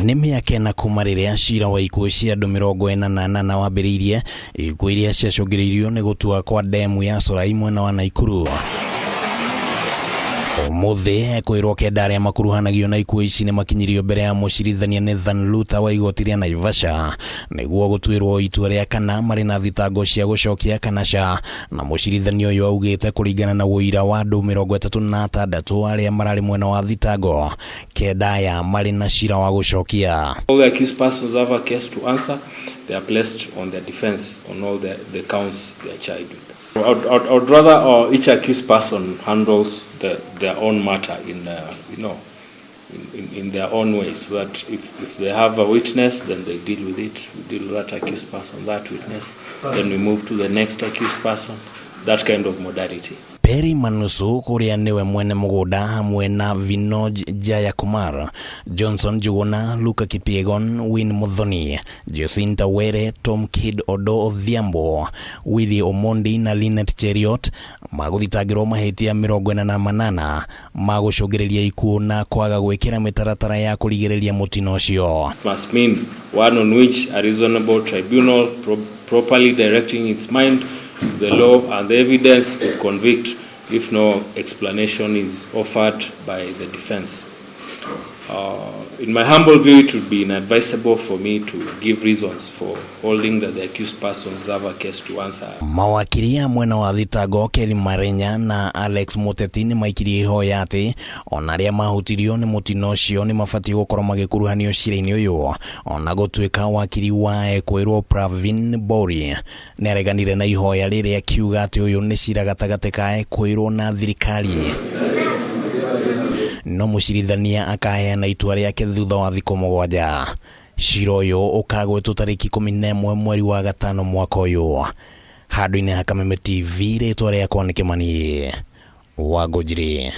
Nĩ mĩaka ĩna kuma rĩrĩa cira wa ikuũ cia andũ 48 wambĩrĩirie, ikuũ iria ciacũngĩrĩirio nĩ gũtua kwa ndemu ya Solai mwena wa Naikuru. Ũmũthĩ ekwĩrwo kenda arĩa makuruhanagio na ikuũ ici nĩ makinyirio mbere ya mũcirithania Nathan Luta wa igoti rĩa Naivasha nĩguo gũtuĩrwo itua rĩa kana marĩ na thitango cia gũcokia kana ca, na mũcirithania ũyũ augĩte kũringana na ũira wa andũ 36 arĩa mararĩ mwena wa thitango, kenda aya marĩ na cira wa gũcokia. All the accused persons have a case to answer. They are placed on their defense on all the counts they are charged with. I would rather each accused person handles their own matter in, you know, in, in, in their own way, so that if they have a witness, then they deal with it. We deal with that accused person, that witness. Then we move to the next accused person. That kind of modality. Perry Manusu kũrĩa nĩwe mwene mũgũnda hamwe na Vinoj Jayakumar, Johnson Njuguna, Luka Kipyegon, Win Muthoni, Jacinta Were, Tom Kid Odo Odhiambo, Willy Omondi na Linet Cheriot magũthitangĩrwo mahĩtia 48 ma gũcũngĩrĩria ikuũ na kwaga gwĩkĩra mĩtaratara ya kũrigĩrĩria mũtino ũcio. Must mean one on which a reasonable tribunal properly directing its mind to the law and the evidence could convict if no explanation is offered by the defense. In my humble view, it would be inadvisable for me to give reasons for holding that the accused persons have a case to answer. Mawakiri a mwena wa thitango Kelly Marenya na Alex Muteti nĩ maikirie ihoya atĩ ona arĩa mahutirio nĩ mũtino ũcio nĩ mabatiĩ gũkorwo magĩkuruhanio cira-inĩ ũyũ, ona gũtuĩka wakiri wa ekwĩrwo Pravin Bori nĩ areganire na ihoya rĩrĩa akiuga atĩ ũyũ nĩ cira gatagatĩ ka ekwĩrwo na thirikari, no mũcirithania akaheana itua rĩake thutha wa thikũ 7. Cira ũyũ ũkagwetwo tarĩki 11 mweri wa gatano mwaka ũyũ. Handũ-inĩ ha Kameme TV, rĩtwa rĩakwa nĩ Kĩmani wa Ngũnjiri.